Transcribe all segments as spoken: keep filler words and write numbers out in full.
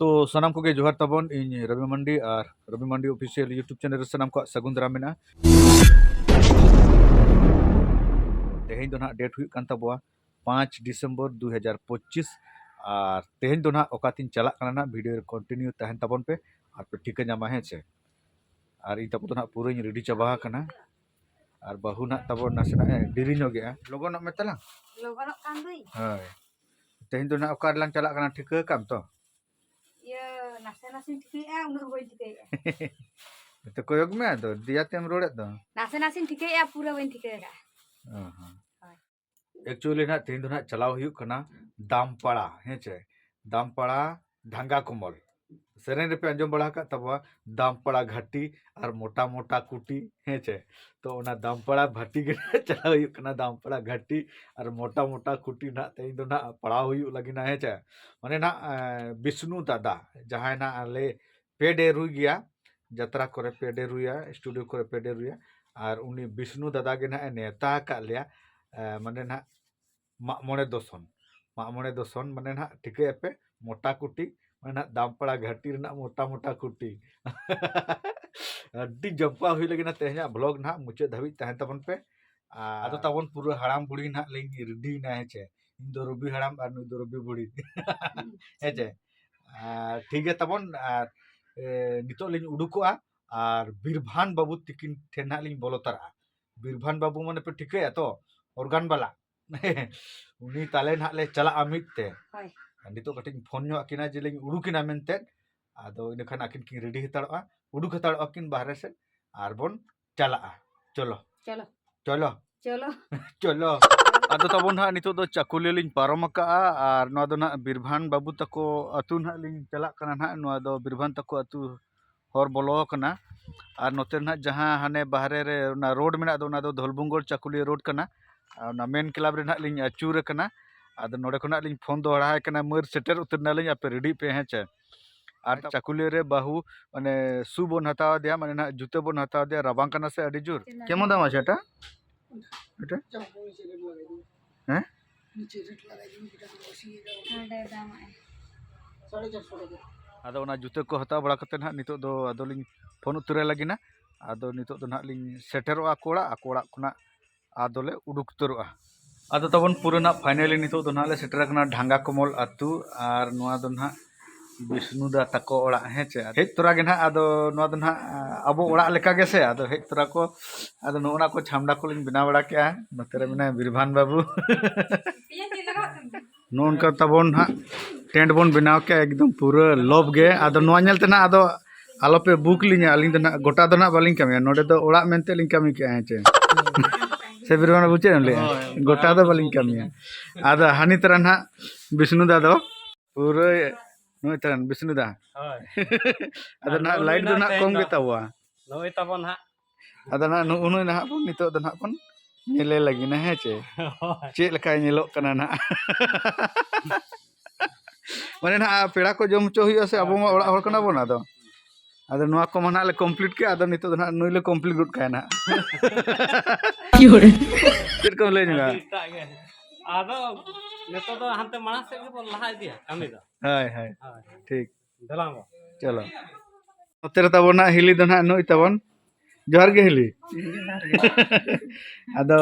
ᱛᱚ ᱥᱟᱱᱟᱢ ᱠᱚᱜᱮ ᱡᱚᱦᱟᱨ ᱛᱟᱵᱚᱱ, ᱤᱧ ᱨᱚᱵᱤ ᱢᱟᱱᱰᱤ ᱟᱨ ᱨᱚᱵᱤ ᱢᱟᱱᱰᱤ Official YouTube channel ᱨᱮ ᱥᱟᱱᱟᱢ ᱠᱚᱣᱟᱜ ᱥᱟᱹᱜᱩᱱ ᱫᱟᱨᱟᱢ ᱢᱮᱱᱟᱜᱼᱟ᱾ ᱛᱮᱦᱮᱧ ᱫᱚ ᱱᱟᱦᱟᱜ date ᱦᱩᱭᱩᱜ ᱠᱟᱱ ᱛᱟᱵᱚᱣᱟ ᱯᱟᱸᱪ December ᱫᱩ ᱦᱟᱡᱟᱨ ᱯᱚᱸᱪᱤᱥ᱾ ᱟᱨ ᱛᱮᱦᱮᱧ ᱫᱚ ᱱᱟᱦᱟᱜ ᱚᱠᱟᱛᱤᱧ ᱪᱟᱞᱟᱜ ᱠᱟᱱᱟ ᱱᱟᱦᱟᱜ video ᱨᱮ continue ᱛᱟᱦᱮᱱ ᱛᱟᱵᱚᱱ ᱯᱮ, ᱟᱨ ᱯᱮ ᱴᱷᱤᱠᱟᱹ ᱧᱟᱢᱟ, ᱦᱮᱸ ᱥᱮ᱾ ᱟᱨ ᱤᱧ ᱛᱟᱵᱚ ᱫᱚ ᱱᱟᱦᱟᱜ ᱯᱩᱨᱟᱹᱧ ready ᱪᱟᱵᱟ ᱟᱠᱟᱱᱟ᱾ ᱟᱨ ᱵᱟᱹᱦᱩ ᱱᱟᱦᱟᱜ ᱛᱟᱵᱚᱱ ᱱᱟᱥᱮᱱᱟᱜ ᱮ ᱰᱮᱨᱤ ᱧᱚᱜᱮᱜᱼᱟ᱾ ᱞᱚᱜᱚᱱᱚᱜ ᱢᱮ ᱛᱟᱞᱟᱝ᱾ ᱞᱚᱜᱚᱱᱚᱜ ᱠᱟᱱ ᱫᱩᱧ᱾ ᱦᱳᱭ᱾ ᱛᱮᱦᱮᱧ ᱫᱚ ᱱᱟᱦᱟᱜ ᱚᱠᱟ ᱨᱮᱞᱟᱝ ᱪᱟᱞᱟᱜ ᱠᱟᱱᱟ ᱴᱷᱤᱠᱟᱹ ᱟᱠᱟᱫ ᱛᱚ? ᱤᱭᱟᱹ, ᱱᱟᱥᱮ ᱱᱟᱥᱮᱧ ᱴᱷᱤᱠᱟᱹᱭᱮᱫᱼᱟ, ᱩᱱᱟᱹᱜ ᱦᱚᱸ ᱵᱟᱹᱧ ᱴᱷᱤᱠᱟᱹᱭᱮᱫᱼᱟ᱾ ᱛᱚ ᱠᱚᱭᱚᱜ ᱢᱮ ᱟᱫᱚ, ᱫᱮᱭᱟ ᱛᱮᱢ ᱨᱚᱲᱮᱫ ᱫᱚ᱾ ᱱᱟᱥᱮ ᱱᱟᱥᱮᱧ ᱴᱷᱤᱠᱟᱹᱭᱮᱫᱼᱟ, ᱯᱩᱨᱟᱹ ᱵᱟᱹᱧ ᱴᱷᱤᱠᱟᱹ ᱟᱠᱟᱫᱼᱟ᱾ ᱚ ᱦᱚᱸ᱾ ᱦᱳᱭ᱾ Actually ᱱᱟᱦᱟᱜ ᱛᱮᱦᱮᱧ ᱫᱚ ᱱᱟᱦᱟᱜ ᱪᱟᱞᱟᱣ ᱦᱩᱭᱩᱜ ᱠᱟᱱᱟ ᱫᱟᱢᱯᱟᱲᱟ, ᱦᱮᱸ ᱪᱮ? ᱫᱟᱢᱯᱟᱲᱟ ᱰᱷᱟᱝᱜᱟ ᱠᱚᱢᱚᱞ᱾ ᱥᱮᱨᱮᱧ ᱨᱮᱯᱮ ᱟᱸᱡᱚᱢ ᱵᱟᱲᱟ ᱟᱠᱟᱫ ᱛᱟᱵᱚᱣᱟ, ᱫᱟᱢᱯᱟᱲᱟ ᱜᱷᱟᱴᱤ ᱟᱨ ᱢᱚᱴᱟ ᱢᱚᱴᱟ ᱠᱩᱴᱤ, ᱦᱮᱸ ᱪᱮ? ᱛᱚ ᱚᱱᱟ ᱫᱟᱢᱯᱟᱲᱟ ᱵᱷᱟᱴᱤ ᱜᱮ ᱱᱟᱦᱟᱜ ᱪᱟᱞᱟᱣ ᱦᱩᱭᱩᱜ ᱠᱟᱱᱟ, ᱫᱟᱢᱯᱟᱲᱟ ᱜᱷᱟᱴᱤ ᱟᱨ ᱢᱚᱴᱟ ᱢᱚᱴᱟ ᱠᱩᱴᱤ ᱱᱟᱦᱟᱜ ᱛᱮᱦᱮᱧ ᱫᱚ ᱱᱟᱦᱟᱜ ᱯᱟᱲᱟᱣ ᱦᱩᱭᱩᱜ ᱞᱟᱹᱜᱤᱫ ᱱᱟ, ᱦᱮᱸ ᱪᱮ? ᱢᱟᱱᱮ ᱱᱟᱦᱟᱜ, ᱮᱸ, ᱵᱤᱥᱱᱩ ᱫᱟᱫᱟ, ᱡᱟᱦᱟᱸᱭ ᱱᱟᱦᱟᱜ ᱟᱞᱮ ᱯᱮᱰ ᱮ ᱨᱩᱭ ᱜᱮᱭᱟ, ᱡᱟᱛᱨᱟ ᱠᱚᱨᱮ ᱯᱮᱰ ᱮ ᱨᱩᱭᱟ, studio ᱠᱚᱨᱮ ᱯᱮᱰ ᱮ ᱨᱩᱭᱟ᱾ ᱟᱨ ᱩᱱᱤ ᱵᱤᱥᱱᱩ ᱫᱟᱫᱟ ᱜᱮ ᱱᱟᱦᱟᱜ ᱮ ᱱᱮᱣᱛᱟ ᱟᱠᱟᱫ ᱞᱮᱭᱟ, ᱮ, ᱢᱟᱱᱮ ᱱᱟᱦᱟᱜ ᱢᱟᱜ ᱢᱚᱬᱮ ᱫᱚᱥᱚᱱ᱾ ᱢᱟᱜ ᱢᱚᱬᱮ ᱫᱚᱥᱚᱱ ᱢᱟᱱᱮ ᱱᱟᱦᱟᱜ ᱴᱷᱤᱠᱟᱹᱭᱟᱯᱮ, ᱢᱚᱴᱟ ᱠᱩᱴᱤ, ᱢᱟᱱᱮ ᱱᱟᱦᱟᱜ ᱫᱟᱢᱯᱟᱲᱟ ᱜᱷᱟᱴᱤ ᱨᱮᱱᱟᱜ ᱢᱚᱴᱟ ᱢᱚᱴᱟ ᱠᱩᱴᱤ᱾ ᱟᱹᱰᱤ ᱡᱟᱢᱯᱟ ᱦᱩᱭ ᱞᱟᱹᱜᱤᱫ ᱱᱟᱦᱟᱜ ᱛᱮᱦᱮᱧᱟᱜ vlog ᱱᱟᱦᱟᱜ ᱢᱩᱪᱟᱹᱫ ᱫᱷᱟᱹᱵᱤᱡ ᱛᱟᱦᱮᱱ ᱛᱟᱵᱚᱱ ᱯᱮ᱾ ᱟᱨ ᱟᱫᱚ ᱛᱟᱵᱚᱱ ᱯᱩᱨᱟᱹ ᱦᱟᱲᱟᱢ ᱵᱩᱲᱦᱤ ᱱᱟᱦᱟᱜ ᱞᱤᱧ ready ᱮᱱᱟ, ᱦᱮᱸ ᱪᱮ? ᱤᱧ ᱫᱚ ᱨᱚᱵᱤ ᱦᱟᱲᱟᱢ ᱟᱨ ᱱᱩᱭ ᱫᱚ ᱨᱚᱵᱤ ᱵᱩᱲᱦᱤ᱾ ᱦᱮᱸ ᱪᱮ? ᱟᱨ ᱴᱷᱤᱠ ᱜᱮᱭᱟ ᱛᱟᱵᱚᱱ, ᱟᱨ, ᱮ, ᱱᱤᱛᱚᱜ ᱞᱤᱧ ᱩᱰᱩᱠᱚᱜᱼᱟ ᱟᱨ ᱵᱤᱨᱵᱷᱟᱱ ᱵᱟᱹᱵᱩ ᱛᱤᱠᱤᱱ ᱴᱷᱮᱱ ᱱᱟᱦᱟᱜ ᱞᱤᱧ ᱵᱚᱞᱚ ᱛᱟᱨᱟᱜᱼᱟ᱾ ᱵᱤᱨᱵᱷᱟᱱ ᱵᱟᱹᱵᱩ ᱢᱟᱱᱮ ᱯᱮ ᱴᱷᱤᱠᱟᱹᱭᱟ ᱛᱚ, organ ᱵᱟᱞᱟ᱾ ᱩᱱᱤ ᱛᱟᱞᱮ ᱱᱟᱦᱟᱜ ᱞᱮ ᱪᱟᱞᱟᱜᱼᱟ ᱢᱤᱫ ᱛᱮ᱾ ᱦᱳᱭ᱾ ᱟᱨ ᱱᱤᱛᱚᱜ ᱠᱟᱹᱴᱤᱡ ᱤᱧ ᱯᱷᱳᱱ ᱧᱚᱜ ᱟᱹᱠᱤᱱᱟ ᱡᱮ ᱞᱤᱧ ᱩᱰᱩᱠᱮᱱᱟ ᱢᱮᱱᱛᱮ᱾ ᱟᱫᱚ ᱤᱱᱟᱹ ᱠᱷᱟᱱ ᱟᱹᱠᱤᱱ ᱠᱤᱱ ready ᱦᱟᱛᱟᱲᱚᱜᱼᱟ, ᱩᱰᱩᱠ ᱦᱟᱛᱟᱲᱚᱜᱼᱟ ᱠᱤᱱ ᱵᱟᱦᱨᱮ ᱥᱮᱫ, ᱟᱨ ᱵᱚᱱ ᱪᱟᱞᱟᱜᱼᱟ᱾ ᱪᱚᱞᱚ᱾ ᱪᱚᱞᱚ᱾ ᱪᱚᱞᱚ᱾ ᱪᱚᱞᱚ᱾ ᱪᱚᱞᱚ᱾ ᱟᱫᱚ ᱛᱟᱵᱚᱱ ᱱᱟᱦᱟᱜ ᱱᱤᱛᱚᱜ ᱫᱚ ᱪᱟᱠᱩᱞᱤᱭᱟᱹ ᱞᱤᱧ ᱯᱟᱨᱚᱢ ᱟᱠᱟᱜᱼᱟ, ᱟᱨ ᱱᱚᱣᱟ ᱫᱚ ᱱᱟᱦᱟᱜ ᱵᱤᱨᱵᱷᱟᱱ ᱵᱟᱹᱵᱩ ᱛᱟᱠᱚ ᱟᱹᱛᱩ ᱱᱟᱦᱟᱜ ᱞᱤᱧ ᱪᱟᱞᱟᱜ ᱠᱟᱱᱟ ᱱᱟᱦᱟᱜ᱾ ᱱᱚᱣᱟ ᱫᱚ ᱵᱤᱨᱵᱷᱟᱱ ᱛᱟᱠᱚ ᱟᱹᱛᱩ ᱦᱚᱨ ᱵᱚᱞᱚ ᱟᱠᱟᱱᱟ᱾ ᱟᱨ ᱱᱚᱛᱮ ᱱᱟᱦᱟᱜ ᱡᱟᱦᱟᱸ ᱦᱟᱱᱮ ᱵᱟᱦᱨᱮ ᱨᱮ ᱚᱱᱟ road ᱢᱮᱱᱟᱜ ᱫᱚ, ᱚᱱᱟ ᱫᱚ ᱫᱷᱚᱞᱵᱷᱩᱢᱜᱚᱲ ᱪᱟᱠᱩᱞᱤᱭᱟᱹ road ᱠᱟᱱᱟ᱾ ᱟᱨ ᱚᱱᱟ main club ᱨᱮ ᱱᱟᱦᱟᱜ ᱞᱤᱧ ᱟᱹᱪᱩᱨ ᱟᱠᱟᱱᱟ᱾ ᱟᱫᱚ ᱱᱚᱰᱮ ᱠᱷᱚᱱᱟᱜ ᱞᱤᱧ ᱯᱷᱳᱱ ᱫᱚᱦᱲᱟ ᱟᱭ ᱠᱟᱱᱟ, "ᱢᱟᱹᱨ, ᱥᱮᱴᱮᱨ ᱩᱛᱟᱹᱨ ᱱᱟᱞᱤᱧ, ᱟᱯᱮ ready ᱯᱮ", ᱦᱮᱸ ᱪᱮ? ᱟᱨ ᱪᱟᱠᱩᱞᱤᱭᱟᱹ ᱨᱮ ᱵᱟᱹᱦᱩ, ᱢᱟᱱᱮ, shoe ᱵᱚᱱ ᱦᱟᱛᱟᱣ ᱟᱫᱮᱭᱟ, ᱢᱟᱱᱮ ᱱᱟᱦᱟᱜ ᱡᱩᱛᱟᱹ ᱵᱚᱱ ᱦᱟᱛᱟᱣ ᱟᱫᱮᱭᱟ, ᱨᱟᱵᱟᱝ ᱠᱟᱱᱟ ᱥᱮ ᱟᱹᱰᱤ ᱡᱳᱨ᱾ ᱪᱮᱫ ᱞᱟᱜᱟᱣ? ᱠᱮᱢᱚᱱ ᱫᱟᱢ ᱟᱪᱷᱮ ᱮᱴᱟ? ᱮᱴᱟ? ᱦᱮᱸ? ᱱᱚᱰᱮ ᱫᱟᱢᱟᱜ ᱟᱭ᱾ ᱟᱫᱚ ᱚᱱᱟ ᱡᱩᱛᱟᱹ ᱠᱚ ᱦᱟᱛᱟᱣ ᱵᱟᱲᱟ ᱠᱟᱛᱮ ᱱᱟᱦᱟᱜ ᱱᱤᱛᱚᱜ ᱫᱚ ᱟᱫᱚᱞᱤᱧ ᱯᱷᱳᱱ ᱩᱛᱟᱹᱨᱟᱭ ᱞᱟᱹᱜᱤᱫ ᱱᱟ᱾ ᱟᱫᱚ ᱱᱤᱛᱚᱜ ᱫᱚ ᱱᱟᱦᱟᱜ ᱞᱤᱧ ᱥᱮᱴᱮᱨᱚᱜᱼᱟ ᱟᱠᱚ ᱚᱲᱟᱜ, ᱟᱠᱚ ᱚᱲᱟᱜ ᱠᱷᱚᱱᱟᱜ ᱟᱫᱚᱞᱮ ᱩᱰᱩᱠ ᱩᱛᱟᱹᱨᱚᱜᱼᱟ᱾ ᱟᱫᱚ ᱛᱟᱵᱚᱱ ᱯᱩᱨᱟᱹ ᱱᱟᱦᱟᱜ finally ᱱᱤᱛᱚᱜ ᱫᱚ ᱱᱟᱦᱟᱜ ᱞᱮ ᱥᱮᱴᱮᱨ ᱟᱠᱟᱱᱟ ᱰᱷᱟᱝᱜᱟ ᱠᱚᱢᱚᱞ ᱟᱹᱛᱩ, ᱟᱨ ᱱᱚᱣᱟ ᱫᱚ ᱱᱟᱦᱟᱜ ᱵᱤᱥᱱᱩ ᱫᱟ ᱛᱟᱠᱚ ᱚᱲᱟᱜ, ᱦᱮᱸ ᱪᱮ᱾ ᱦᱮᱡ ᱛᱚᱨᱟ ᱜᱮ ᱱᱟᱦᱟᱜ ᱟᱫᱚ ᱱᱚᱣᱟ ᱫᱚ ᱱᱟᱦᱟᱜ ᱟᱵᱚ ᱚᱲᱟᱜ ᱞᱮᱠᱟ ᱜᱮ ᱥᱮ, ᱟᱫᱚ ᱦᱮᱡ ᱛᱚᱨᱟ ᱠᱚ ᱟᱫᱚ ᱱᱚᱜᱼᱚ ᱱᱟ ᱠᱚ ᱪᱷᱟᱢᱰᱟ ᱠᱚᱞᱤᱧ ᱵᱮᱱᱟᱣ ᱵᱟᱲᱟ ᱠᱮᱜᱼᱟ᱾ ᱱᱚᱛᱮ ᱨᱮ ᱢᱮᱱᱟᱭᱟ ᱵᱤᱨᱵᱷᱟᱱ ᱵᱟᱹᱵᱩ᱾ ᱱᱚᱜᱼᱚ ᱱᱚᱝᱠᱟ ᱛᱟᱵᱚᱱ ᱦᱟᱸᱜ tent ᱵᱚᱱ ᱵᱮᱱᱟᱣ ᱠᱮᱜᱼᱟ, ᱮᱠᱫᱚᱢ ᱯᱩᱨᱟᱹ ᱞᱚᱵ ᱜᱮ᱾ ᱟᱫᱚ ᱱᱚᱣᱟ ᱧᱮᱞ ᱛᱮ ᱱᱟᱜ ᱟᱫᱚ ᱟᱞᱚᱯᱮ ᱵᱩᱠ ᱞᱤᱧᱟ, ᱟᱹᱞᱤᱧ ᱫᱚ ᱱᱟᱜ ᱜᱚᱴᱟ ᱫᱚ ᱱᱟᱜ ᱵᱟᱹᱞᱤᱧ ᱠᱟᱹᱢᱤᱭᱟ, ᱱᱚᱰᱮ ᱫᱚ ᱚᱲᱟᱜ ᱢᱮᱱᱛᱮ ᱞᱤᱧ ᱠᱟᱹᱢᱤ ᱠᱮᱜᱼᱟ, ᱦᱮᱸ ᱪᱮ? ᱥᱮ ᱵᱤᱨᱵᱷᱟᱱ ᱵᱟᱹᱵᱩ ᱪᱮᱫ ᱮᱢ ᱞᱟᱹᱭᱟ? ᱦᱳᱭ, ᱜᱚᱴᱟ ᱫᱚ ᱵᱟᱹᱞᱤᱧ ᱠᱟᱹᱢᱤᱭᱟ᱾ ᱟᱫᱚ ᱦᱟᱹᱱᱤ ᱛᱟᱨᱟ ᱱᱟᱜ ᱵᱤᱥᱱᱩ ᱫᱟ ᱫᱚ ᱯᱩᱨᱟᱹ ᱱᱩᱭ ᱛᱟᱨᱟ ᱵᱤᱥᱱᱩ ᱫᱟ᱾ ᱦᱳᱭ᱾ ᱟᱫᱚ ᱱᱟᱜ ᱞᱟᱭᱤᱴ ᱫᱚ ᱱᱟᱜ ᱠᱚᱢ ᱜᱮ ᱛᱟᱵᱚᱣᱟ᱾ ᱱᱩᱭ ᱛᱟᱵᱚᱱ ᱦᱟᱸᱜ᱾ ᱟᱫᱚ ᱱᱟᱦᱟᱜ ᱱᱩᱜᱼᱩ ᱱᱩᱭ ᱱᱟᱦᱟᱜ ᱵᱚᱱ ᱱᱤᱛᱚᱜ ᱫᱚ ᱱᱟᱦᱟᱜ ᱵᱚᱱ ᱧᱮᱞᱮ ᱞᱟᱹᱜᱤᱫ ᱱᱟ, ᱦᱮᱸ ᱪᱮ? ᱦᱳᱭ᱾ ᱪᱮᱫ ᱞᱮᱠᱟᱭ ᱧᱮᱞᱚᱜ ᱠᱟᱱᱟ ᱱᱟᱦᱟᱜ᱾ ᱢᱟᱱᱮ ᱱᱟᱦᱟᱜ ᱯᱮᱲᱟ ᱠᱚ ᱡᱚᱢ ᱦᱚᱪᱚ ᱦᱩᱭᱩᱜᱼᱟ ᱥᱮ, ᱟᱵᱚ ᱢᱟ ᱚᱲᱟᱜ ᱦᱚᱲ ᱠᱟᱱᱟ ᱵᱚᱱ᱾ ᱟᱫᱚ, ᱟᱫᱚ ᱱᱚᱣᱟ ᱠᱚᱢᱟ ᱱᱟᱦᱟᱜ ᱞᱮ complete ᱠᱮᱜᱼᱟ, ᱟᱫᱚ ᱱᱤᱛᱚᱜ ᱫᱚ ᱱᱟᱦᱟᱜ ᱱᱩᱭ ᱞᱮ complete ᱜᱚᱫ ᱠᱟᱭᱟ ᱱᱟᱦᱟᱜ᱾ ᱪᱮᱫ ᱠᱚᱢ ᱞᱟᱹᱭ ᱧᱚᱜᱟ? ᱟᱹᱰᱤ ᱮᱴᱟᱜ ᱜᱮ᱾ ᱟᱫᱚ ᱱᱤᱛᱚᱜ ᱫᱚ ᱦᱟᱱᱛᱮ ᱢᱟᱲᱟᱝ ᱥᱮᱫ ᱜᱮᱵᱚᱱ ᱞᱟᱦᱟ ᱤᱫᱤᱭᱟ ᱠᱟᱹᱢᱤ ᱫᱚ᱾ ᱦᱳᱭ, ᱦᱳᱭ᱾ ᱦᱳᱭ᱾ ᱴᱷᱤᱠ᱾ ᱫᱮᱞᱟ ᱵᱚ᱾ ᱪᱚᱞᱚ᱾ ᱱᱚᱛᱮ ᱨᱮ ᱛᱟᱵᱚᱱ ᱱᱟᱦᱟᱜ ᱦᱤᱞᱤ ᱫᱚ ᱱᱟᱦᱟᱜ ᱱᱩᱭ ᱛᱟᱵᱚᱱ᱾ ᱡᱚᱦᱟᱨ ᱜᱮ ᱦᱤᱞᱤ᱾ ᱡᱚᱦᱟᱨ ᱜᱮ᱾ ᱟᱫᱚ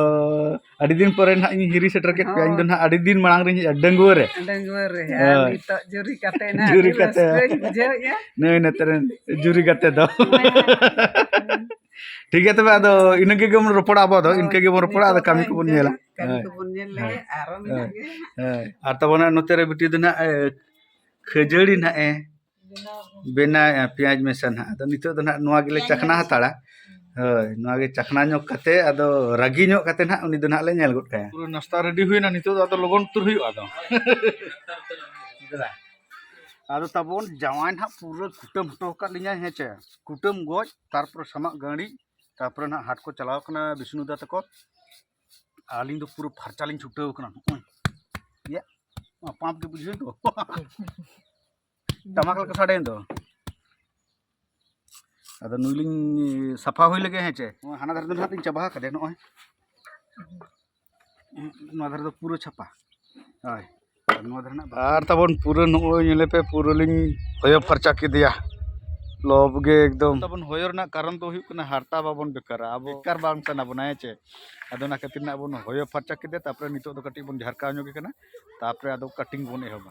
ᱟᱹᱰᱤ ᱫᱤᱱ ᱯᱚᱨᱮ ᱱᱟᱦᱟᱜ ᱤᱧ ᱦᱤᱨᱤ ᱥᱮᱴᱮᱨ ᱠᱮᱫ ᱯᱮᱭᱟ᱾ ᱤᱧ ᱫᱚ ᱱᱟᱦᱟᱜ ᱟᱹᱰᱤ ᱫᱤᱱ ᱢᱟᱲᱟᱝ ᱨᱤᱧ ᱦᱮᱡᱼᱟ, ᱰᱟᱺᱜᱩᱣᱟᱹ ᱨᱮ᱾ ᱰᱟᱺᱜᱩᱣᱟᱹ ᱨᱮ᱾ ᱟᱨ ᱦᱳᱭ᱾ ᱱᱤᱛᱚᱜ ᱡᱩᱨᱤ ᱠᱟᱛᱮ ᱱᱟᱦᱟᱜ ᱡᱩᱨᱤ ᱟᱹᱰᱤ ᱠᱟᱛᱮ᱾ ᱨᱟᱹᱥᱠᱟᱹᱧ ᱵᱩᱡᱷᱟᱹᱣᱮᱫᱼᱟ᱾ ᱱᱩᱭ ᱱᱚᱛᱮ ᱨᱮᱱ ᱡᱩᱨᱤ ᱜᱟᱛᱮ ᱫᱚ᱾ ᱦᱳᱭ᱾ ᱴᱷᱤᱠ ᱜᱮᱭᱟ, ᱛᱚᱵᱮ ᱟᱫᱚ ᱤᱱᱟᱹ ᱜᱮ ᱜᱮᱵᱚᱱ ᱨᱚᱯᱚᱲᱟ ᱟᱵᱚ ᱫᱚ, ᱦᱳᱭ, ᱤᱱᱠᱟᱹ ᱜᱮᱵᱚᱱ ᱨᱚᱯᱚᱲᱟ, ᱟᱫᱚ ᱱᱤᱛᱚᱜ ᱠᱟᱹᱢᱤ ᱫᱚ ᱠᱚᱵᱚᱱ ᱤᱱᱠᱟᱹ ᱧᱮᱞᱟ᱾ ᱜᱮ, ᱠᱟᱹᱢᱤ ᱦᱳᱭ᱾ ᱠᱚᱵᱚᱱ ᱧᱮᱞ ᱞᱮᱜᱮ, ᱦᱳᱭ᱾ ᱟᱨᱚ ᱢᱮᱱᱟᱜ ᱦᱳᱭ᱾ ᱜᱮᱭᱟ᱾ ᱦᱳᱭ᱾ ᱟᱨ ᱛᱟᱵᱚᱱ ᱱᱟᱦᱟᱜ ᱱᱚᱛᱮ ᱨᱮ ᱵᱤᱴᱤ ᱫᱚ ᱱᱟᱦᱟᱜ, ᱮ, ᱠᱷᱟᱹᱡᱟᱹᱲᱤ ᱱᱟᱦᱟᱜ ᱮ ᱵᱮᱱᱟᱣ ᱵᱮᱱᱟᱣᱮᱫᱼᱟ, ᱯᱮᱸᱭᱟᱡᱽ ᱢᱮᱥᱟ ᱱᱟᱦᱟᱜ᱾ ᱟᱫᱚ ᱱᱤᱛᱚᱜ ᱫᱚ ᱱᱟᱦᱟᱜ ᱱᱚᱣᱟ ᱜᱮᱞᱮ ᱯᱮᱸᱭᱟᱡᱽ ᱪᱟᱠᱷᱱᱟ ᱢᱮᱥᱟ᱾ ᱦᱟᱛᱟᱲᱟ᱾ ᱦᱳᱭ, ᱱᱚᱣᱟ ᱜᱮ ᱪᱟᱠᱷᱱᱟ ᱧᱚᱜ ᱠᱟᱛᱮ, ᱟᱫᱚ ᱨᱟᱹᱜᱤ ᱧᱚᱜ ᱠᱟᱛᱮ ᱱᱟᱦᱟᱜ ᱩᱱᱤ ᱫᱚ ᱱᱟᱦᱟᱜ ᱞᱮ ᱧᱮᱞ ᱜᱚᱫ ᱠᱟᱭᱟ᱾ ᱯᱩᱨᱟᱹ ᱱᱟᱥᱛᱟ ᱨᱮᱰᱤ ᱦᱩᱭᱱᱟ, ᱱᱤᱛᱚᱜ ᱫᱚ ᱟᱫᱚ ᱞᱚᱜᱚᱱ ᱩᱛᱟᱹᱨ ᱦᱩᱭᱩᱜᱼᱟ ᱟᱫᱚ᱾ ᱟᱫᱚ ᱛᱟᱵᱚᱱ ᱡᱟᱶᱟᱭ ᱱᱟᱦᱟᱜ ᱯᱩᱨᱟᱹ ᱠᱩᱴᱟᱹᱢ ᱦᱚᱴᱚ ᱟᱠᱟᱫ ᱞᱤᱧᱟᱭ, ᱦᱮᱸ ᱪᱮ? ᱠᱩᱴᱟᱹᱢ ᱜᱚᱡ, ᱛᱟᱨᱯᱚᱨᱮ ᱥᱟᱢᱟᱜ ᱜᱟᱹᱲᱤ, ᱛᱟᱨᱯᱚᱨᱮ ᱱᱟᱦᱟᱜ ᱦᱟᱴ ᱠᱚ ᱪᱟᱞᱟᱣ ᱠᱟᱱᱟ ᱵᱤᱥᱱᱩ ᱫᱟ ᱛᱟᱠᱚ᱾ ᱟᱹᱞᱤᱧ ᱫᱚ ᱯᱩᱨᱟᱹ ᱯᱷᱟᱨᱪᱟ ᱞᱤᱧ ᱪᱷᱩᱴᱟᱹᱣ ᱠᱟᱱᱟ᱾ ᱱᱚᱜᱼᱚᱭ, ᱤᱭᱟᱹ, ᱱᱚᱣᱟ ᱯᱟᱢᱯ ᱜᱮ ᱵᱩᱡᱷᱟᱹᱣ ᱫᱚ᱾ ᱴᱟᱢᱟᱠ ᱞᱮᱠᱟ ᱥᱟᱰᱮᱭᱮᱱ ᱫᱚ᱾ ᱟᱫᱚ ᱱᱩᱭ ᱞᱤᱧ ᱥᱟᱯᱷᱟ ᱦᱩᱭ ᱞᱮᱜᱮ, ᱦᱮᱸ ᱪᱮ? ᱱᱚᱣᱟ ᱦᱟᱱᱟ ᱫᱷᱟᱨᱮ ᱫᱚ ᱱᱟᱦᱟᱜ ᱞᱤᱧ ᱪᱟᱵᱟ ᱟᱠᱟᱫᱟ᱾ ᱱᱚᱜᱼᱚᱭ ᱱᱚᱣᱟ ᱫᱷᱟᱨᱮ ᱫᱚ ᱯᱩᱨᱟᱹ ᱪᱷᱟᱯᱟ᱾ ᱦᱳᱭ, ᱱᱚᱣᱟ ᱫᱷᱟᱨᱮ ᱱᱟᱜ ᱟᱨ ᱛᱟᱵᱚᱱ ᱯᱩᱨᱟᱹ ᱱᱚᱜᱼᱚᱭ ᱧᱮᱞᱮ ᱯᱮ, ᱯᱩᱨᱟᱹ ᱞᱤᱧ ᱦᱚᱭᱚ ᱯᱷᱟᱨᱪᱟ ᱠᱮᱫᱮᱭᱟ᱾ ᱞᱚᱵ ᱜᱮ ᱮᱠᱫᱚᱢ᱾ ᱛᱟᱵᱚᱱ ᱦᱚᱭᱚ ᱨᱮᱱᱟᱜ ᱠᱟᱨᱚᱱ ᱫᱚ ᱦᱩᱭᱩᱜ ᱠᱟᱱᱟ, ᱦᱟᱨᱛᱟ ᱵᱟᱵᱚᱱ ᱵᱮᱠᱟᱨᱟ, ᱟᱵᱚ ᱵᱮᱠᱟᱨ ᱵᱟᱝ ᱥᱟᱱᱟ ᱵᱚᱱᱟ, ᱦᱮᱸ ᱪᱮ? ᱟᱫᱚ ᱚᱱᱟ ᱠᱷᱟᱹᱛᱤᱨ ᱱᱟᱜ ᱵᱚᱱ ᱦᱚᱭᱚ ᱯᱷᱟᱨᱪᱟ ᱠᱮᱫᱮᱭᱟ, ᱛᱟᱯᱚᱨᱮ ᱱᱤᱛᱚᱜ ᱫᱚ ᱠᱟᱹᱴᱤᱡ ᱵᱚᱱ ᱡᱷᱟᱨᱠᱟᱣ ᱧᱚᱜ ᱮ ᱠᱟᱱᱟ, ᱛᱟᱯᱚᱨᱮ ᱟᱫᱚ ᱠᱟᱴᱤᱝ ᱵᱚᱱ ᱮᱦᱚᱵᱟ᱾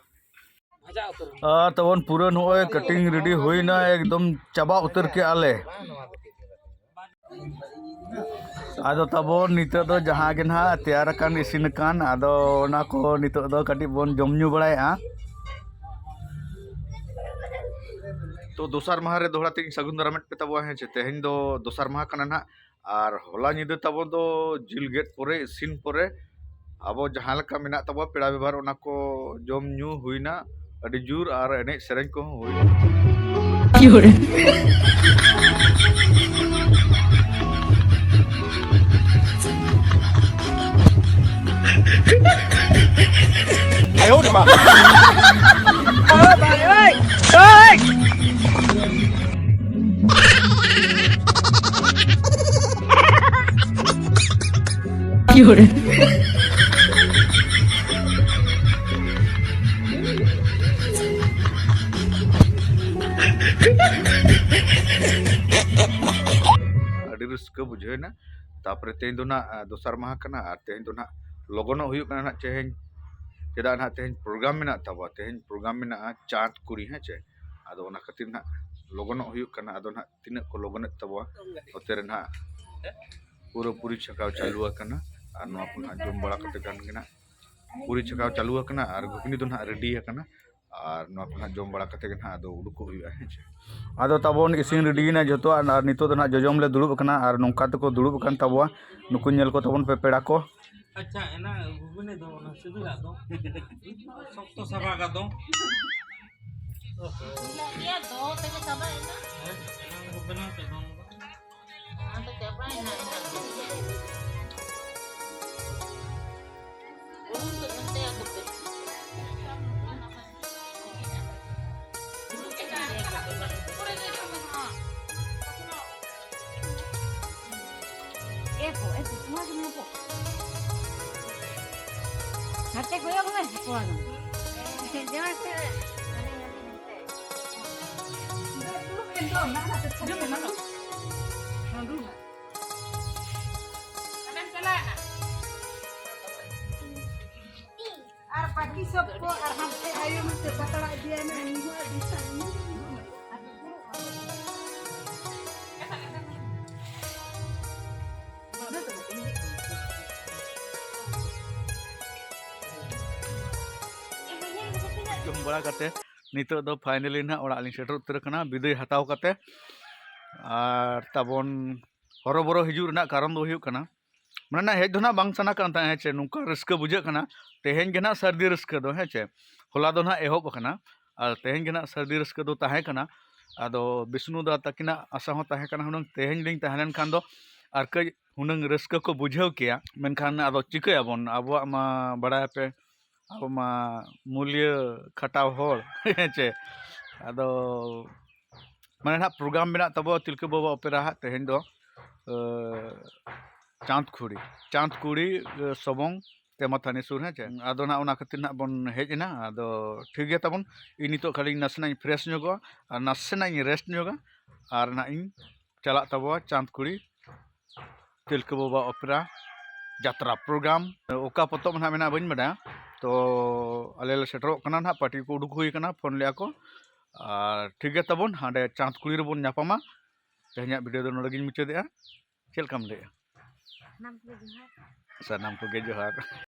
ᱟᱨ ᱛᱟᱵᱚᱱ ᱯᱩᱨᱟᱹ ᱱᱚᱜᱼᱚᱭ ᱠᱟᱴᱤᱝ ᱨᱮᱰᱤ ᱦᱩᱭᱱᱟ, ᱮᱠᱫᱚᱢ ᱪᱟᱵᱟ ᱩᱛᱟᱹᱨ ᱠᱮᱜᱼᱟ ᱞᱮ᱾ ᱟᱫᱚ ᱛᱟᱵᱚᱱ ᱱᱤᱛᱚᱜ ᱫᱚ ᱡᱟᱦᱟᱸ ᱜᱮ ᱱᱟᱦᱟᱜ ᱛᱮᱭᱟᱨ ᱟᱠᱟᱱ, ᱤᱥᱤᱱ ᱟᱠᱟᱱ, ᱟᱫᱚ ᱚᱱᱟ ᱠᱚ ᱱᱤᱛᱚᱜ ᱫᱚ ᱠᱟᱹᱴᱤᱡ ᱵᱚᱱ ᱡᱚᱢ ᱧᱩ ᱵᱟᱲᱟᱭᱮᱜᱼᱟ᱾ ᱛᱚ ᱫᱚᱥᱟᱨ ᱢᱟᱦᱟ ᱨᱮ ᱫᱚᱦᱲᱟ ᱛᱮᱧ ᱥᱟᱹᱜᱩᱱ ᱫᱟᱨᱟᱢᱮᱫ ᱯᱮ ᱛᱟᱵᱚᱱᱟ, ᱦᱮᱸ ᱪᱮ? ᱛᱮᱦᱮᱧ ᱫᱚ ᱫᱚᱥᱟᱨ ᱢᱟᱦᱟ ᱠᱟᱱᱟ ᱱᱟᱦᱟᱜ, ᱟᱨ ᱦᱚᱞᱟ ᱧᱤᱫᱟᱹ ᱛᱟᱵᱚ ᱫᱚ ᱡᱤᱞ ᱜᱮᱫ ᱯᱚᱨᱮ, ᱤᱥᱤᱱ ᱯᱚᱨᱮ, ᱟᱵᱚ ᱡᱟᱦᱟᱸ ᱞᱮᱠᱟ ᱢᱮᱱᱟᱜ ᱛᱟᱵᱚ ᱯᱮᱲᱟ ᱵᱮᱵᱷᱟᱨ, ᱚᱱᱟ ᱠᱚ ᱡᱚᱢ ᱧᱩ ᱦᱩᱭᱱᱟ ᱟᱹᱰᱤ ᱡᱳᱨ, ᱟᱨ ᱮᱱᱮᱡ ᱥᱮᱨᱮᱧ ᱠᱚᱦᱚᱸ ᱦᱩᱭᱱᱟ᱾ ᱟᱹᱰᱤ ᱨᱟᱹᱥᱠᱟᱹ ᱵᱩᱡᱷᱟᱹᱣ ᱮᱱᱟ᱾ ᱛᱟᱯᱚᱨᱮ ᱛᱮᱦᱮᱧ ᱫᱚ ᱱᱟᱜ, ᱟ, ᱫᱚᱥᱟᱨ ᱢᱟᱦᱟ ᱠᱟᱱᱟ, ᱟᱨ ᱛᱮᱦᱮᱧ ᱫᱚ ᱱᱟᱜ ᱞᱚᱜᱚᱱᱚᱜ ᱦᱩᱭᱩᱜ ᱠᱟᱱᱟ ᱱᱟᱜ ᱛᱮᱦᱮᱧ, ᱪᱮᱫᱟᱜ ᱱᱟᱜ ᱛᱮᱦᱮᱧ ᱯᱨᱳᱜᱨᱟᱢ ᱢᱮᱱᱟᱜ ᱛᱟᱵᱚᱣᱟ, ᱛᱮᱦᱮᱧ ᱯᱨᱳᱜᱨᱟᱢ ᱢᱮᱱᱟᱜᱼᱟ ᱪᱟᱸᱫᱽ ᱠᱩᱲᱤ, ᱦᱮᱸ ᱪᱮ? ᱟᱫᱚ ᱚᱱᱟ ᱠᱷᱟᱹᱛᱤᱨ ᱱᱟᱜ ᱞᱚᱜᱚᱱᱚᱜ ᱦᱩᱭᱩᱜ ᱠᱟᱱᱟ᱾ ᱟᱫᱚ ᱱᱟᱜ ᱛᱤᱱᱟᱹᱜ ᱠᱚ ᱞᱚᱜᱚᱱᱮᱫ ᱛᱟᱵᱚᱣᱟ, ᱚᱛᱮ ᱨᱮ ᱱᱟᱜ ᱯᱩᱨᱟᱹ ᱯᱩᱨᱤ ᱪᱷᱟᱠᱟᱣ ᱪᱟᱹᱞᱩ ᱟᱠᱟᱱᱟ᱾ ᱟᱨ ᱱᱚᱣᱟ ᱠᱚ ᱱᱟᱜ ᱡᱚᱢ ᱵᱟᱲᱟ ᱠᱟᱛᱮ ᱜᱟᱱ ᱜᱮ ᱱᱟᱜ ᱯᱩᱨᱤ ᱪᱷᱟᱠᱟᱣ ᱪᱟᱹᱞᱩ ᱟᱠᱟᱱᱟ, ᱟᱨ ᱜᱷᱩᱜᱽᱱᱤ ᱫᱚ ᱱᱟᱜ ᱨᱮᱰᱤ ᱟᱠᱟᱱᱟ᱾ ᱟᱨ ᱱᱚᱣᱟ ᱠᱚ ᱱᱟᱜ ᱡᱚᱢ ᱵᱟᱲᱟ ᱠᱟᱛᱮ ᱜᱮ ᱱᱟᱜ ᱟᱫᱚ ᱩᱰᱩᱠᱚᱜ ᱦᱩᱭᱩᱜᱼᱟ, ᱦᱮᱸ ᱪᱮ? ᱟᱫᱚ ᱛᱟᱵᱚᱱ ᱤᱥᱤᱱ ᱨᱮᱰᱤᱭᱮᱱᱟ ᱡᱷᱚᱛᱚ, ᱟᱨ, ᱟᱨ ᱱᱤᱛᱚᱜ ᱫᱚ ᱱᱟᱜ ᱡᱚᱡᱚᱢ ᱞᱮ ᱫᱩᱲᱩᱵ ᱟᱠᱟᱱᱟ, ᱟᱨ ᱱᱚᱝᱠᱟ ᱛᱮᱠᱚ ᱫᱩᱲᱩᱵ ᱟᱠᱟᱱ ᱛᱟᱵᱚᱣᱟ᱾ ᱱᱩᱠᱩ ᱧᱮᱞ ᱠᱚ ᱛᱟᱵᱚᱱ ᱯᱮ ᱯᱮᱲᱟ ᱠᱚ᱾ ᱟᱪᱪᱷᱟ, ᱮᱱᱟ ᱜᱷᱩᱜᱽᱱᱤ ᱫᱚ ᱚᱱᱟ ᱥᱤᱵᱤᱞᱟᱜ ᱫᱚ ᱥᱚᱠᱛᱚ ᱥᱟᱵᱟᱜᱟ ᱫᱚ᱾ ᱤᱞᱟ ᱜᱮᱭᱟ, ᱫᱚ ᱛᱮᱜᱮ ᱪᱟᱵᱟᱭᱮᱱᱟ᱾ ᱦᱮᱸ, ᱮᱱᱟᱝ ᱠᱚ ᱵᱮᱱᱟᱣ ᱠᱮᱫ ᱫᱚ᱾ ᱟᱫᱚ ᱪᱟᱵᱟᱭᱮᱱᱟ ᱮᱱᱟᱝ᱾ ᱵᱩᱞᱩᱝ ᱠᱚ ᱮᱢᱛᱮ ᱟᱫᱚ ᱯᱮ᱾ ᱮ ᱯᱚ, ᱮ ᱯᱚ, ᱱᱚᱣᱟ ᱜᱮ ᱢᱮᱱᱟ ᱯᱚ᱾ ᱦᱟᱱᱛᱮ ᱠᱚᱭᱚᱜ ᱢᱮ, ᱠᱚᱲᱟ ᱫᱚ᱾ ᱡᱚᱦᱟᱨ ᱥᱮ᱾ ᱟᱨ ᱯᱟᱹᱴᱤ ᱥᱚᱵ ᱠᱚ ᱟᱨ ᱦᱟᱱᱛᱮ ᱟᱭᱳ ᱱᱚᱛᱮ ᱯᱟᱛᱲᱟ ᱤᱫᱤᱭᱟᱭ ᱢᱮ, ᱩᱱᱤ ᱦᱚᱸ ᱟᱹᱰᱤ ᱥᱟᱺᱜᱤᱧ᱾ ᱡᱚᱢ ᱵᱟᱲᱟ ᱠᱟᱛᱮ ᱱᱤᱛᱚᱜ ᱫᱚ finally ᱱᱟᱦᱟᱜ ᱚᱲᱟᱜ ᱞᱤᱧ ᱥᱮᱴᱮᱨ ᱩᱛᱟᱹᱨ ᱟᱠᱟᱱᱟ, ᱵᱤᱫᱟᱹᱭ ᱦᱟᱛᱟᱣ ᱠᱟᱛᱮ᱾ ᱟᱨ ᱛᱟᱵᱚᱱ ᱦᱚᱨᱚᱵᱚᱨᱚ ᱦᱤᱡᱩᱜ ᱨᱮᱱᱟᱜ ᱠᱟᱨᱚᱱ ᱫᱚ ᱦᱩᱭᱩᱜ ᱠᱟᱱᱟ, ᱢᱟᱱᱮ, ᱦᱮᱡ ᱫᱚ ᱱᱟᱦᱟᱜ ᱵᱟᱝ ᱥᱟᱱᱟ ᱠᱟᱱ ᱛᱟᱦᱮᱸᱫ, ᱦᱮᱸ ᱪᱮ, ᱱᱚᱝᱠᱟ ᱨᱟᱹᱥᱠᱟᱹ ᱵᱩᱡᱷᱟᱹᱜ ᱠᱟᱱᱟ᱾ ᱛᱮᱦᱮᱧ ᱜᱮ ᱱᱟᱦᱟᱜ ᱥᱟᱹᱨᱫᱤ ᱨᱟᱹᱥᱠᱟᱹ ᱫᱚ, ᱦᱮᱸ ᱪᱮ, ᱦᱚᱞᱟ ᱫᱚ ᱱᱟᱦᱟᱜ ᱮᱦᱚᱵ ᱟᱠᱟᱱᱟ, ᱟᱨ ᱛᱮᱦᱮᱧ ᱜᱮ ᱱᱟᱦᱟᱜ ᱥᱟᱹᱨᱫᱤ ᱨᱟᱹᱥᱠᱟᱹ ᱫᱚ ᱛᱟᱦᱮᱸ ᱠᱟᱱᱟ᱾ ᱟᱫᱚ ᱵᱤᱥᱱᱩ ᱫᱟ ᱛᱟᱹᱠᱤᱱᱟᱜ ᱟᱥᱟ ᱦᱚᱸ ᱛᱟᱦᱮᱸ ᱠᱟᱱᱟ, ᱦᱩᱱᱟᱹᱝ ᱛᱮᱦᱮᱧ ᱞᱤᱧ ᱛᱟᱦᱮᱸ ᱞᱮᱱᱠᱷᱟᱱ ᱫᱚ ᱟᱨ ᱠᱟᱹᱡ ᱦᱩᱱᱟᱹᱝ ᱨᱟᱹᱥᱠᱟᱹ ᱠᱚ ᱵᱩᱡᱷᱟᱹᱣ ᱠᱮᱭᱟ᱾ ᱢᱮᱱᱠᱷᱟᱱ ᱟᱫᱚ ᱪᱤᱠᱟᱹᱭᱟᱵᱚᱱ, ᱟᱵᱚᱣᱟᱜ ᱢᱟ ᱵᱟᱲᱟᱭᱟᱯᱮ, ᱟᱵᱚ ᱢᱟ ᱢᱩᱞᱤᱭᱟᱹ ᱠᱷᱟᱴᱟᱣ ᱦᱚᱲ, ᱦᱮᱸ ᱪᱮ᱾ ᱟᱫᱚ ᱢᱟᱱᱮ ᱱᱟᱦᱟᱜ program ᱢᱮᱱᱟᱜ ᱛᱟᱵᱚ ᱛᱤᱞᱠᱟᱹ ᱵᱟᱵᱟ ᱚᱯᱮᱨᱟ ᱦᱟᱸᱜ ᱛᱮᱦᱮᱧ ᱫᱚ, ᱮ, ᱪᱟᱸᱫᱽᱠᱩᱲᱤ, ᱪᱟᱸᱫᱽᱠᱩᱲᱤ, ᱮ, ᱥᱚᱵᱚᱝ ᱛᱮᱢᱟᱛᱷᱟᱱᱤ ᱥᱩᱨ, ᱦᱮᱸ ᱪᱮ᱾ ᱟᱫᱚ ᱱᱟᱦᱟᱜ ᱚᱱᱟ ᱠᱷᱟᱹᱛᱤᱨ ᱱᱟᱦᱟᱜ ᱵᱚᱱ ᱦᱮᱡ ᱮᱱᱟ᱾ ᱟᱫᱚ ᱴᱷᱤᱠ ᱜᱮᱭᱟ ᱛᱟᱵᱚᱱ, ᱤᱧ ᱱᱤᱛᱚᱜ ᱠᱷᱟᱹᱞᱤ ᱱᱟᱥᱮᱱᱟᱜ ᱤᱧ fresh ᱧᱚᱜᱚᱜᱼᱟ ᱟᱨ ᱱᱟᱥᱮᱱᱟᱜ ᱤᱧ rest ᱧᱚᱜᱟ, ᱟᱨ ᱱᱟᱦᱟᱜ ᱤᱧ ᱪᱟᱞᱟᱜ ᱛᱟᱵᱚᱣᱟ ᱪᱟᱸᱫᱽᱠᱩᱲᱤ ᱛᱤᱞᱠᱟᱹ ᱵᱟᱵᱟ ᱚᱯᱮᱨᱟ ᱡᱟᱛᱨᱟ program᱾ ᱚᱠᱟ ᱯᱚᱛᱚᱵ ᱱᱟᱦᱟᱜ ᱢᱮᱱᱟᱜᱼᱟ ᱵᱟᱹᱧ ᱵᱟᱰᱟᱭᱟ, ᱛᱚ ᱟᱞᱮ ᱞᱮ ᱥᱮᱴᱮᱨᱚᱜ ᱠᱟᱱᱟ ᱱᱟᱦᱟᱜ, party ᱠᱚ ᱩᱰᱩᱠ ᱦᱩᱭ ᱟᱠᱟᱱᱟ, ᱯᱷᱳᱱ ᱞᱮᱫᱼᱟ ᱠᱚ᱾ ᱟᱨ ᱴᱷᱤᱠ ᱜᱮᱭᱟ ᱛᱟᱵᱚᱱ, ᱦᱟᱸᱰᱮ ᱪᱟᱸᱫᱽᱠᱩᱲᱤ ᱨᱮᱵᱚᱱ ᱧᱟᱯᱟᱢᱟ᱾ ᱛᱮᱦᱮᱧᱟᱜ video ᱫᱚ ᱱᱚᱰᱮ ᱜᱤᱧ ᱢᱩᱪᱟᱹᱫᱮᱜᱼᱟ᱾ ᱪᱮᱫ ᱞᱮᱠᱟᱢ ᱞᱟᱹᱭᱮᱜᱼᱟ? ᱥᱟᱱᱟᱢ ᱠᱚᱜᱮ ᱡᱚᱦᱟᱨ᱾ ᱥᱟᱱᱟᱢ ᱠᱚᱜᱮ ᱡᱚᱦᱟᱨ᱾